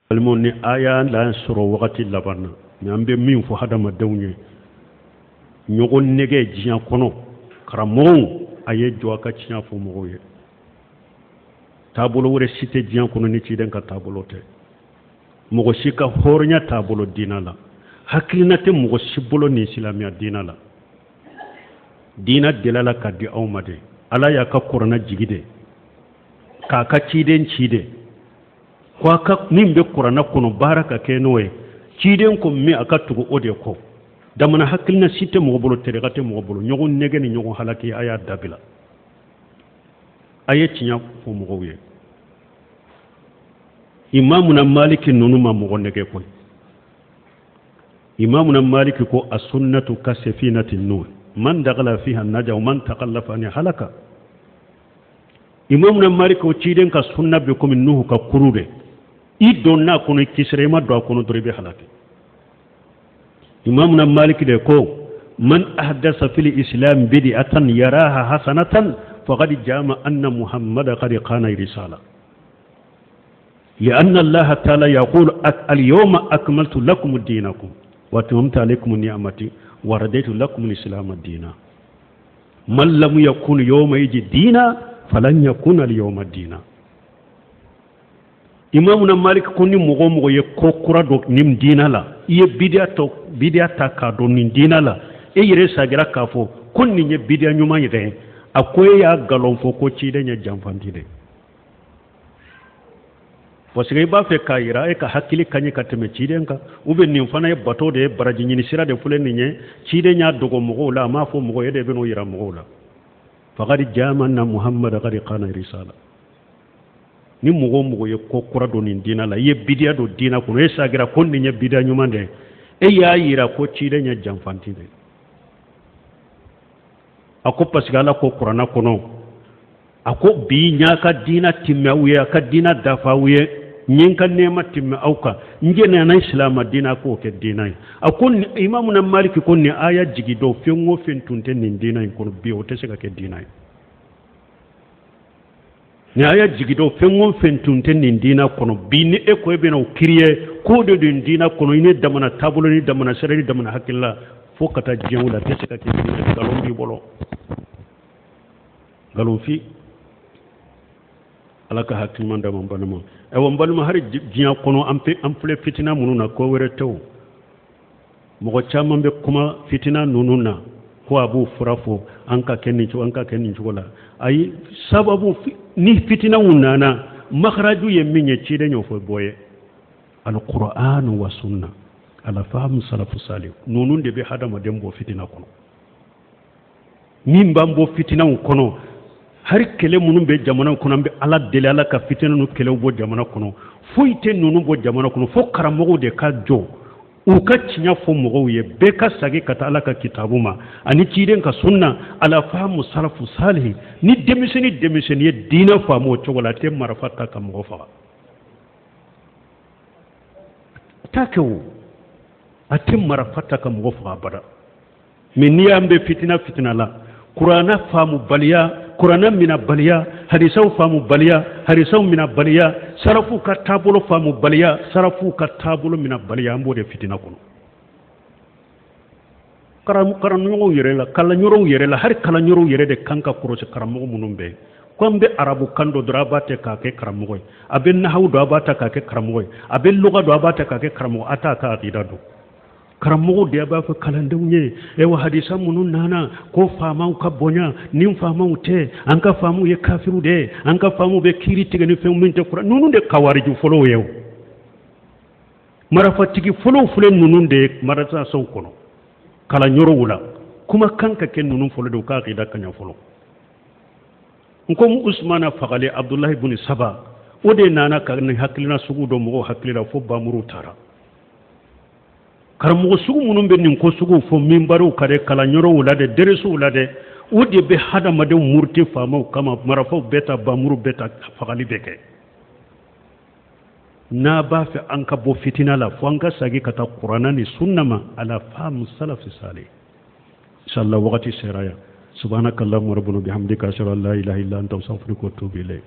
Balimaw, ni aya l'an sɔrɔ wagati laban na, mais an bɛ min fɔ hadamadenw ye, ɲɔgɔn nɛgɛn diɲɛ kɔnɔ, karamɔgɔw, a ye jɔ a ka tiɲɛ fɔ mɔgɔw ye. Taabolo wɛrɛ si tɛ diɲɛ kɔnɔ ni ciden ka taabolo tɛ. Mɔgɔ si ka hɔrɔnya t'a bolo diinɛ la, hakilina tɛ mɔgɔ si bolo nin silamɛya diinɛ la. Diinɛ delila ka di aw ma de, Ala y'a ka kurana jigi de, k'a ka ciden ci de, ko a ka min bɛ kuranna kɔnɔ baara ka kɛ n'o ye. Ciden ko min, a ka tugu o de kɔ. Damana hakilina si tɛ mɔgɔ bolo, terika tɛ mɔgɔ bolo. Ɲɔgɔn nɛgɛn ni ɲɔgɔn halaki, a y'a dabila. A ye tiɲɛ fɔ mɔgɔw ye. Imamuna Maliki ninnu ma mɔgɔ nɛgɛn koyi. Imamuna Maliki ko a sunnatu ka safinati Nuh, man dakala fiha naja wa man takallafa anha halaka. Imamuna Maliki ko ciden ka sunna bɛ komi Nuhu ka kuru de, i donna a kɔnɔ, i kisira, i ma don a kɔnɔ dɔrɔn, i bɛ halaki. Imamuna Maliki de ko man ahdasa fil islam bid'atan yaraha hasanatan faqad jama anna muhammada qad khana risala, لأن الله تعالى يقول اليوم أكملت لكم دينكم وأتممت عليكم نعمتي ورديت لكم الإسلام دينا، من لم يكن يوم يجي دينا فلن يكون اليوم دينا. Imamuna Malik ko ni mɔgɔ o mɔgɔ ye ko kura don nin diina la, i ye bidiya tɔ bidiya ta k'a don nin diina la, e yɛrɛ sagira k'a fɔ ko nin ye bidiya ɲuman yɛrɛ ye, a ko e y'a nkalon fɔ ko ciden ye janfanti de, parce que i b'a fɛ k'a yira e ka hakili ka ɲi ka tɛmɛ ciden kan, ou bien nin fana ye bato de ye, baraji ɲini sira de filɛ nin ye, ciden y'a dogo mɔgɔw la, a m'a fɔ mɔgɔ ye, de bɛn'o yira mɔgɔw la. Faqad jama anna muhammad qad khana risala. Ni mɔgɔ o mɔgɔ ye ko kura don nin diina la, i ye bidiya don diina kɔnɔ, e sagira ko nin ye bidiya ɲuman de ye, e y'a yira ko ciden ye janfanti de ye. A ko parce que Ala ko kuranna kɔnɔ, a ko bi n y'a ka diina timmɛ aw ye, a ka diina dafa aw ye, n ye n ka nɛɛma timmɛ aw kan, n jɛnna silama diina k'o kɛ diina ye. A ko Imamuna Maliki ko nin aya jigi don, fɛn o fɛn tun tɛ nin diina in kɔnɔ, bi o tɛ se ka kɛ diina ye. Nin aya jigi don, fɛn o fɛn tun tɛ nin diina kɔnɔ, bi ni e ko e bɛna o créer k'o de don diina kɔnɔ, i ni damana taabolo ni damana sira ni damana hakilila, fo ka taa diɲɛ wuli, a tɛ se ka kɛ diina ye. Nkalon b'i bolo, nkalonfin. Ala ka hakili ɲuman d'an ma. N balima, ayiwa, n balima, hali diɲɛ kɔnɔ an filɛ fitina minnu na, ko wɛrɛ tɛ o. Mɔgɔ caman bɛ kuma fitina ninnu na ko a b'u fura fɔ, an ka kɛ nin cogo, an ka kɛ nin cogo la. Ayi, sababu ni fitinaw nana, makaraju ye min ye, ciden y'o fɔ bɔ ye, alquran wa sunna ala fahamu salafu salih. Ninnu de bɛ hadamaden bɔ fitina kɔnɔ. Min b'an bɔ fitinaw kɔnɔ, hari kɛlɛ minnu bɛ jamana kɔnɔ, an bɛ Ala deli, Ala ka fitina ninnu kɛlɛw bɔ jamana kɔnɔ. Foyi tɛ ninnu bɔ jamana kɔnɔ fo karamɔgɔw de ka jɔ, u ka tiɲɛ fɔ mɔgɔw ye, bɛɛ ka sagi ka taa Ala ka kitabu ma ani ciden ka sunna ala fahamu salafu salih. Ni denmisɛnnin denmisɛnnin ye diinɛ faamu o cogo la, a tɛ marifa ta ka mɔgɔ faga, a t'a kɛ o, a tɛ marifa ta ka mɔgɔ faga abada. Mais n'i y'an bɛ fitina fitina la, kuranna faamubaliya, kuranna minabaliya, hadisaw faamubaliya, hadisaw minabaliya, sarafuw ka taabolo faamubaliya, sarafuw ka taabolo minabaliya, an b'o de fitina kɔnɔ. Karamɔgɔw yɛrɛ la, kalanyɔrɔw yɛrɛ la, hali kalanyɔrɔw yɛrɛ de kan ka kɔlɔsi karamɔgɔ minnu bɛ yen ko an bɛ arabu kan dɔn dɔrɔn, a b'a ta k'a kɛ karamɔgɔ ye, a bɛ nahawu dɔn, a b'a ta k'a kɛ karamɔgɔ ye, a bɛ luga dɔn, a b'a ta k'a kɛ karamɔgɔ, a t'a ka akida dɔn. Karamɔgɔw de b'a fɔ kalandenw ye, ewa, hadisa minnu nana ko faamaw ka bonya, ni faamaw tɛ, an ka faamaw ye kafiriw de ye, an ka faamaw bɛ kiiri tigɛ ni fɛn min tɛ kuran. Ninnu de kawariju fɔlɔw ye o, marafatigi fɔlɔw filɛ ninnu de ye marasasow kɔnɔ, kalanyɔrɔw la. Kuma kan ka kɛ ninnu fɔlɔ de, u ka akida ka ɲɛ fɔlɔ. N ko Usumana fagali, Abudulayi buni Saba, o de nana ka nin hakilina sugu dɔ mɔgɔw hakili la fo bamuru taara. Karamɔgɔ sugu minnu bɛ nin ko suguw fɔ minbariw kan dɛ, kalanyɔrɔw la dɛ, deresow la dɛ, o de bɛ hadamadenw muruti faamaw kama, marifaw bɛɛ ta, bamuru bɛɛ ta, fagali bɛ kɛ. N'a b'a fɛ an ka bɔ fitina la, fo an ka sagi ka taa kuranna ni sunna ma ala fahamu salafi salih. Inshallah, wagati sera yan. Subhanakallahumma rabbana bihamdika, ashhadu an la ilaha illa anta, astaghfiruka wa atubu ilayk.